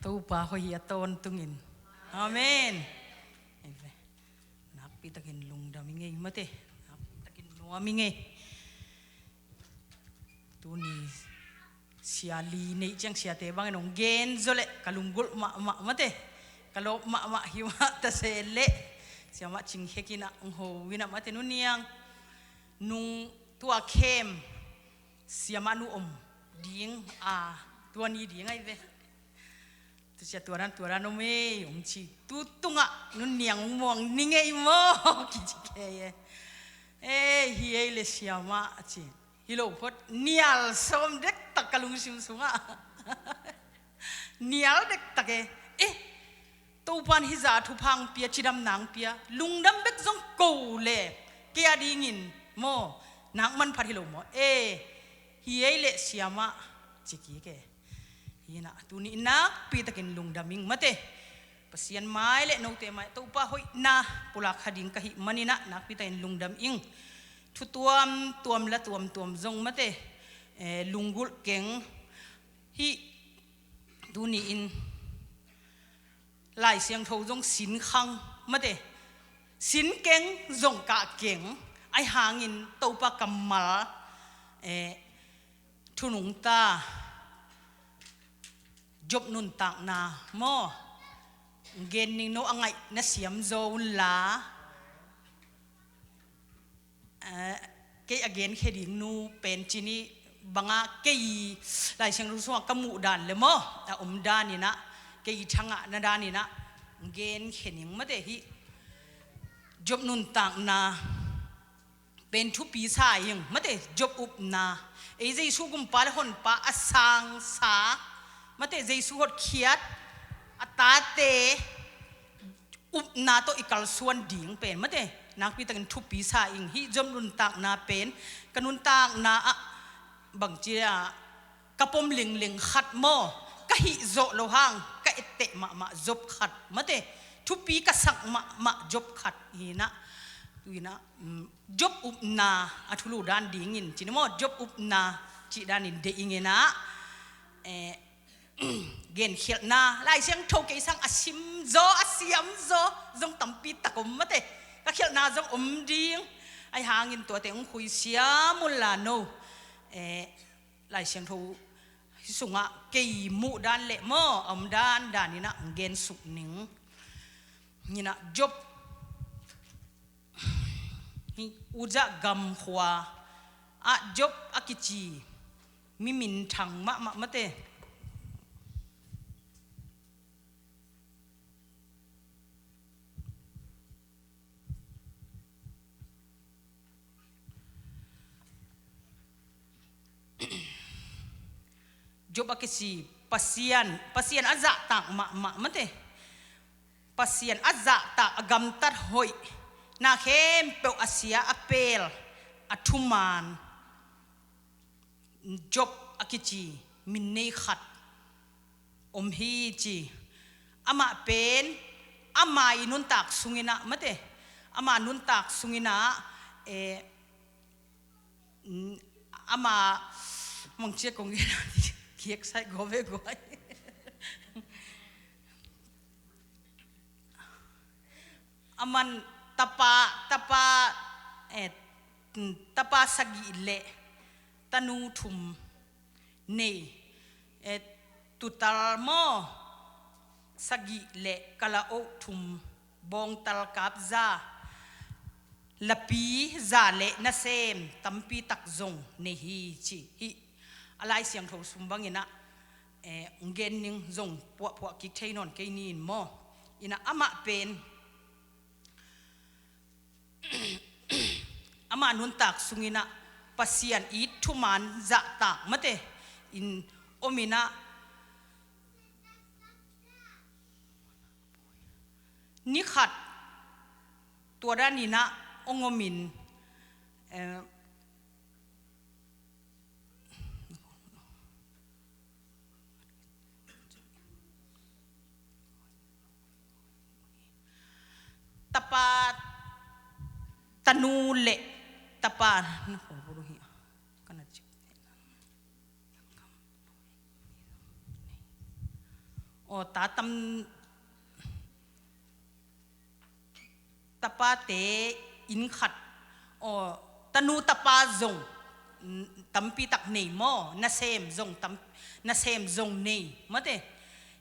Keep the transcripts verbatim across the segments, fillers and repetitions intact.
Topa hoih hi a tawntungin. Amen. Ei ve. Nakpi takin lungdam i ngei mate. Nakpi takin nuam i ngei. Tuni sia li neih ciang siate bangin hong gen zaw leh ka lunggulh mahmah mate. Ka lawp mahmah hi mah ta se leh. Siamah Cing Khek in ah hong ho in ah mate, nu Niang. Nung tua khem siamah nu om ding a, tua ni ding ahi ve. Tusia tua dan tua dan om ei, om ci. Tu tungah nu Niang muang ni ngei maw kici kei e. Ei, hi ei le siamah a ci. Hi lo phot nial sawm dektak ka lungsim sungah. Nial dektak e. Eh, Topan hizah thupha hong pia, cidamna hong pia, lungdam bek zong ko le kei a dingin maw, nak manphat hi lo maw? Eh, hi ei le siamah ci kik e. Hi in ah tuni nakpi takin lungdam ing mate. Pasian mai le note mai Topa hoihna pulak kha ding ka hih manin ah nakpi takin lungdam ing. Thu tuamtuam la tuamtuam zong mate, eh, lunggulh keng. Hih tuni in Lai Siangtho zong sin khang mate. Sin keng zong kah keng. Ahi hangin Topa kammal, eh, thu nungta Job nuntakna maw, gen ning, no a ngaih na siam zaw un la. Eh, kei a genkhia ding nu pen ci ni bangah kei Lai Siangtho sungah ka muh dan le maw, a om dan in ah, kei thangahna dan in ah genkhia ning mate. Hih Job nuntakna pen thupi sa ing mate. Job upna, ei Jesu gumpa le honpa a sangsa mate, Jesu hotkhiat a tate upna tawh i kalsuan ding pen mate, nakpi takin thupi sa ing. Hih Job nuntakna pen ka nuntakna ah bangci a ka pom lingling khat maw, ka hih zawh loh hang ka etteh mahmah Job khat mate, thupi ka sak mahmah Job khat hi in ah. Tu in ah, mm, Job upna a thulu dan dingin ci ni maw, Job upna cih danin deih ing in ah, eh, genkhialhna, Lai Siangtho kei sang a sim zaw, a siam zaw zong tampi tak om mate. Ka khialhna zong om ding. Ahi hangin tuate hong khuisiam un la no. Eh, Lai Siangtho hih sungah kei muh dan le maw, a om dan dan in ah hong gensuk ning. Hi in ah Job Hi Uza gam khua ah Job a kici mi minthang mahmah mate. Job a kici Pasian, Pasian a zahtak mahmah mate. Pasian a zahtak, a gamtat hoih, na khempeuh a sia a pel, a thuman Job a kici min nei khat om hi ci. Amah pen ama i nuntak sungin ah mate, ama nuntak sungin ah, eh, ama mangcia kong gen a kiek sai go ve go ai. Aman tapa, tapa, eh, tapa sagih le tanu thum nei, eh, tutal maw, sagih le kala-oh thum, bawngtal kap za, lapi za le nasem tampi tak zong nei hi ci hi. A Lai Siangtho sung bangin ah, eh, gen ning zong puahpuah kik thei nawn kei ni in maw. In ah amah pen ama nuntak sungin ah Pasian it thuman zahtak mate in om in ah, ni khat tua dan in ah hong om in, eh, tapa, tanu le tapa, na ko buru hi, kana cik. Aw, ta tam, tapate inn khat, aw, tanu tapa zong, mm, tampi tak nei maw, nasem zong tam, nasem zong nei, mate.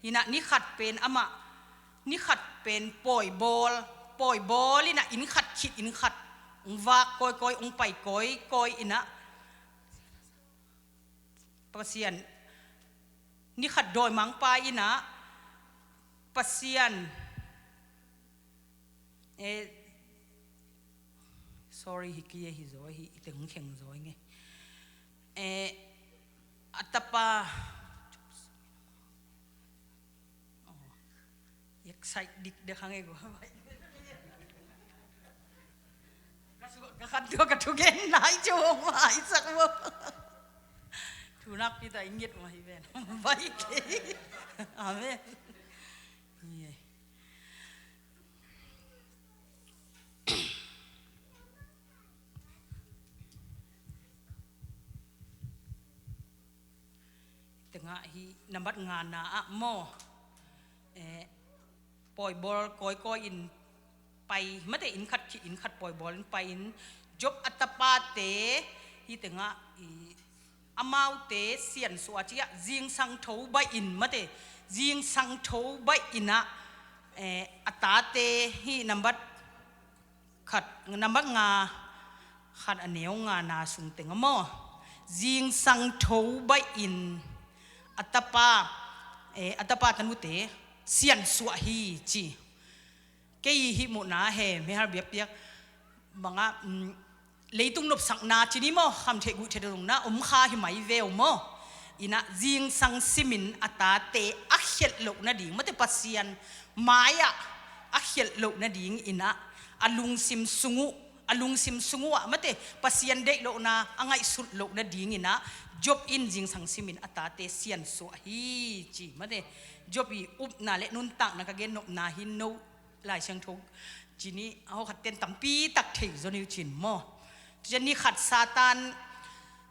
Inah ni khat pen amah, ni khat pen pawibawl, pawibawl inah inn khat khit inn khat, ong vak kawikawi, ong pai kawikawi inah, Pasian, ni khat dawimangpa inah, Pasian, eh, sorry, hi ki hi zaw, hi i teng kheng zaw nge. Eh, a tapa, Yak sai dik dek hang e gua. Ka su-, ka khan tua ka thugen nai cu hong maisak maw. Thu nakpi ta i nget mah hi ven. Bai kei. Amen. Ye. Tengah hi nambat ngana ah maw. Eh, pawibawl kawikawi in pai, mate, inn khat khit inn khat pawibawl in pai in, Job a tapate hi tengah i, amaute siansuah ciah zingsang tho baih in, mate, zingsang tho baih inah, eh, a tate hi nambat khat, nambat nga khat a neu ngana sung teng a maw. Zingsang tho baih in a tapa, eh, a tapa tanute siansuah hi ci. Kei hih muhna he, mihal biakpiak bangah, mm, leitung nopsakna ci ni maw, khamtheih guihtheih dongna om kha hi mai veu maw. Inah zingsang simin a tate a khialh loh nading, mate, Pasian mai-ah a khialh loh nading inah a lungsim sung uh, a lungsim sung uh ah, mate, Pasian deih lohna a ngaihsut loh nading inah Job in zingsang simin a tate siansuah hi ci, mate. Job i upna le nuntakna ka gennopna hi no Lai Siangtho ci ni, a hawkhatten tampi tak thei zaw ni uh cin maw. Tucian ni khat Satan,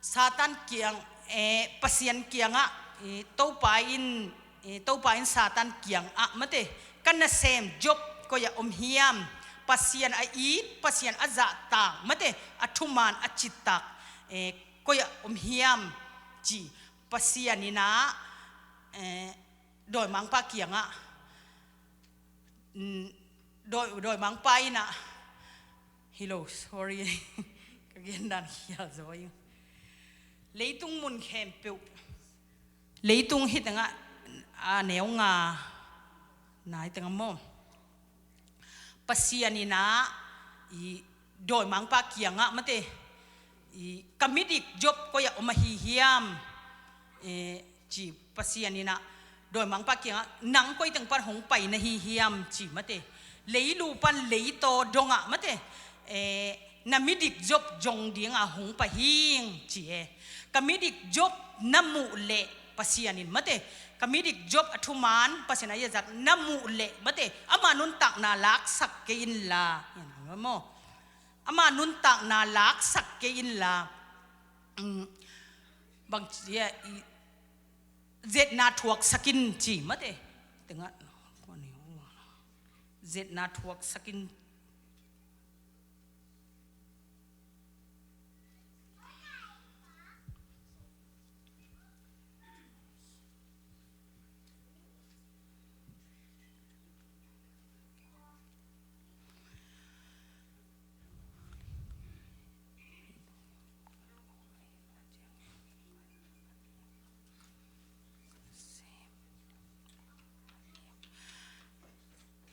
Satan kiang, eh, Pasian kiangah, eh, Topa in, eh, Topa in Satan kiangah, mate, ka nasem Job koi-ah om hiam, Pasian a it, Pasian a zahtak, mate, a thuman a cittak, eh, koi-ah om hiam ci. Pasian inah, eh, dawimangpa kiangah, mm, dawi, dawimangpa inah, hi lo, sorry, ka gendan khial zaw ing. Leitung mun khempeuh, leitung hi tengah a neu nga nai tengah maw. Pasian inah i dawimangpa kiangah, mate, i ka midik Job koi-ah om ahi hiam, eh, ci. Pasian inah dawimangpa kiangah nang koi teng pan hong pai na hi hiam ci, mate. Leilu pan leitaw dongah, mate, eh, na midik Job zong dinga hong pai hing ci e. Ka midik Job na muh leh Pasian in, mate, ka midik Job a thuman Pasian a i a zat na muh leh, mate, ama nuntakna laksak kei inla, maw, ama nuntakna laksak kei inla, mm, bang ci, eh, i, zetna thuaksak in ci, mate. Tengah zetna thuaksak in.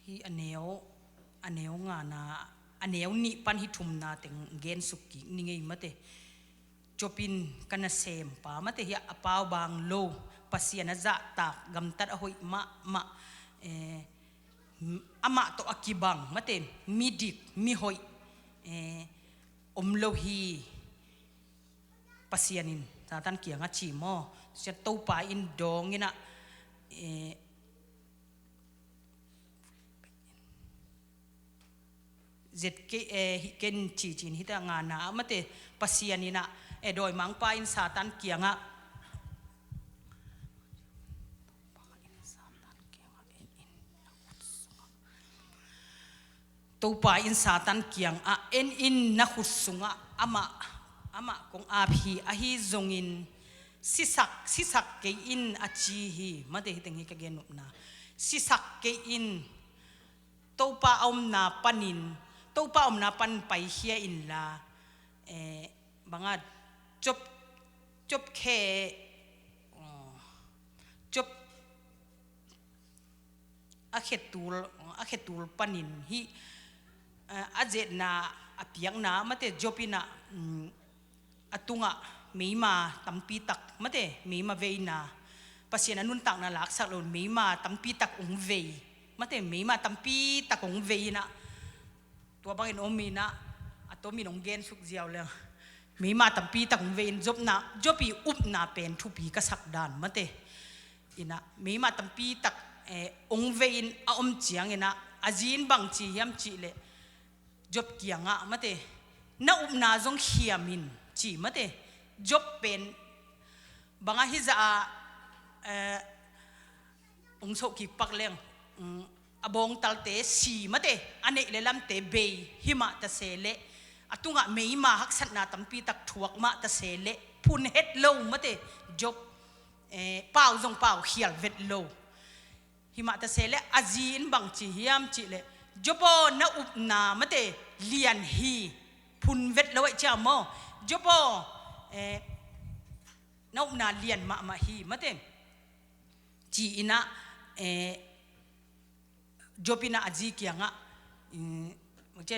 Hih a neu, a neu ngana, a neu nih pan hih thumna teng gensuk kik ni ngei, mate. Job in ka nasempa, mate, hih a paubang lo, Pasian a zahtak, gamtat a hoih mahmah, eh, amah tawh a kibang, mate, midik, mihoih, eh, om lo hi. Pasian in Satan kiangah ci maw. Sia Topa in dawng inah, eh, zet kei, eh, hih ken ci cin hita ngana, mate, Pasian inah, eh, dawimangpa in Satan kiangah, Satan Topa in Satan kiangah, "En in, na khut sungah amah, amah kong ap hi, ahi zongin sisak, sisak kei in," a ci hi. Mate, hih teng hi ka gen nopna. Sisak kei in, Topa a omna panin, Topa omna pan paikhia inla, eh, banga, Job, Job khe, oh, Job a khetul, a khetul panin hih, eh, a zetna, a piakna, mate, Job in ah, mm, a tungah meima tampi tak, mate, meima veina, Pasian a nuntakna laksak lo meima tampi tak hong vei, mate, meima tampi tak hong vei in ah, tua bangin om in ah, a tomin hong gensuk ziau leng, meima tampi tak hong vei in, Job na, Job i upna pen thupi ka sak dan, mate, in ah, meima tampi tak, eh, hong vei in a om ciangin ah, a zi in bang ci hiam cih leh, Job kiangah, mate, "Na upna zong khiam in," ci, mate. Job pen banga hizah a, eh, hong soh kik pak leng, mm, a bawngtalte si, mate, a neih le lamte bei, himah ta se leh, a tungah meima haksatna tampi tak thuak mah ta se leh, phun het lo, mate, Job, eh, pau zong pau khial vet lo. Himah ta se leh, a zi in bang ci hiam cih leh, "Job aw, na upna, mate, lian hi, phun vet lo ahih ciang maw. Job aw, eh, na upna lian mahmah hi," mate, ci in ah, eh, Job in ah a zi kiangah, mm,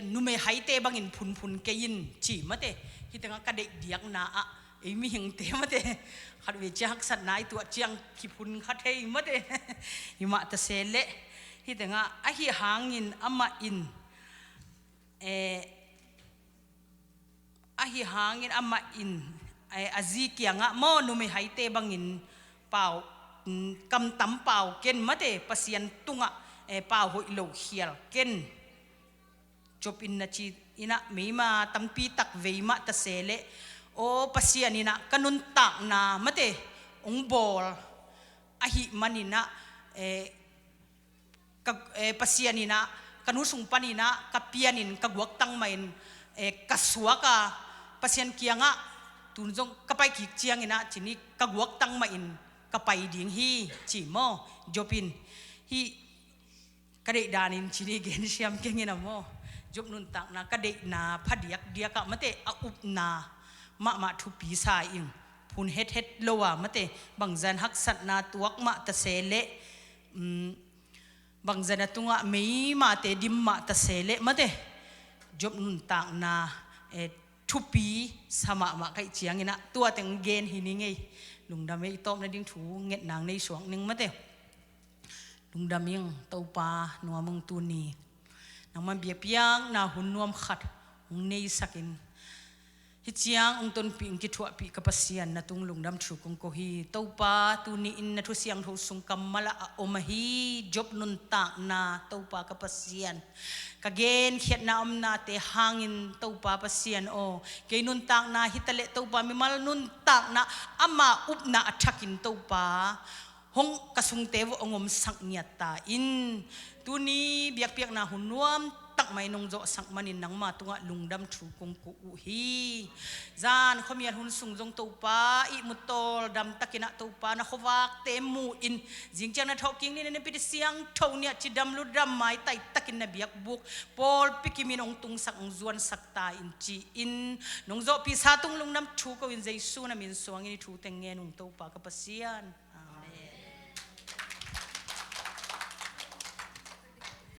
"Numei haite bangin phunphun kei in," ci, mate. Hih tengah ka deih diakna ah, ei mihingte, mate, khatvei ciang haksatna i tuah ciang kiphun kha thei, mate. Himah ta se leh, hih tengah, ahi hangin amah in, eh, ahi hangin amah in, eh, a zi kiangah maw, "Numei haite bangin pau, mm, kamtam pau ken, mate, Pasian tungah, eh, pau hoih lo khial ken," Job in na ci in ah, meima tampi tak vei mah ta se leh, aw, Pasian in ah ka nuntakna, mate, hong bawl ahih manin ah, eh, ka, eh, Pasian in ah ka nu sung panin ah ka pianin, ka guaktang mahin, eh, ka suak a, Pasian kiangah tun zong ka pai kik ciangin ah, ci ni, ka guaktang mahin ka pai ding hi, ci maw, Job in. Hih ka deih danin ci ni, gen siam keng in ah maw. Job nuntakna, ka deihna phadiakdiak ah, mate, a upna mahmah thupi sa ing. Phun hethet lo a, mate, bangzah in haksatna tuak mah ta se leh, mm, bangzah in a tungah meimate dim mah ta se leh, mate, Job nuntakna, eh, thupi sa mahmah ka hih ciangin ah, tua teng gen hi ning ei. Lungdam ei, i tawpna ding thu nget nang nei suak ning, mate. Lungdam ing, Topa, nuam ung tuni. Nangman biakpiakna hun nuam khat hong neisakin, hih ciang hong tonpih, hong kithuahpih ka Pasian, na tung lungdam thu kong ko hi. Topa, tuni in na thu siangtho sung kammal ah a om ahi Job nuntakna, Topa ka Pasian, ka genkhiatna omnate hangin, Topa Pasian aw, kei nuntakna hi ta leh, Topa, mimal nuntakna, ama upna a thakin, Topa, hong, ka sungte vawh hong omsak ngiat ta in. Tuni biakpiakna hun nuam tak mah in hong zawhsak manin nangma tungah lungdam thu kong ko uh hi. Zan khuamial hun sung zong, Topa, ihmut tawldam takin ah, Topa, na khuavakte mu in, zing ciang na thawhkik ni in, na pite siangtho ni ah cidam ludam maitai takin na biakbuk pawlpi kimin hong tungsak, hong zuansak ta in, ci-in nong zawhpihsa tung lungdam thu ko in, Jesu na min suangin hih thu teng ngen ung, Topa ka Pasian.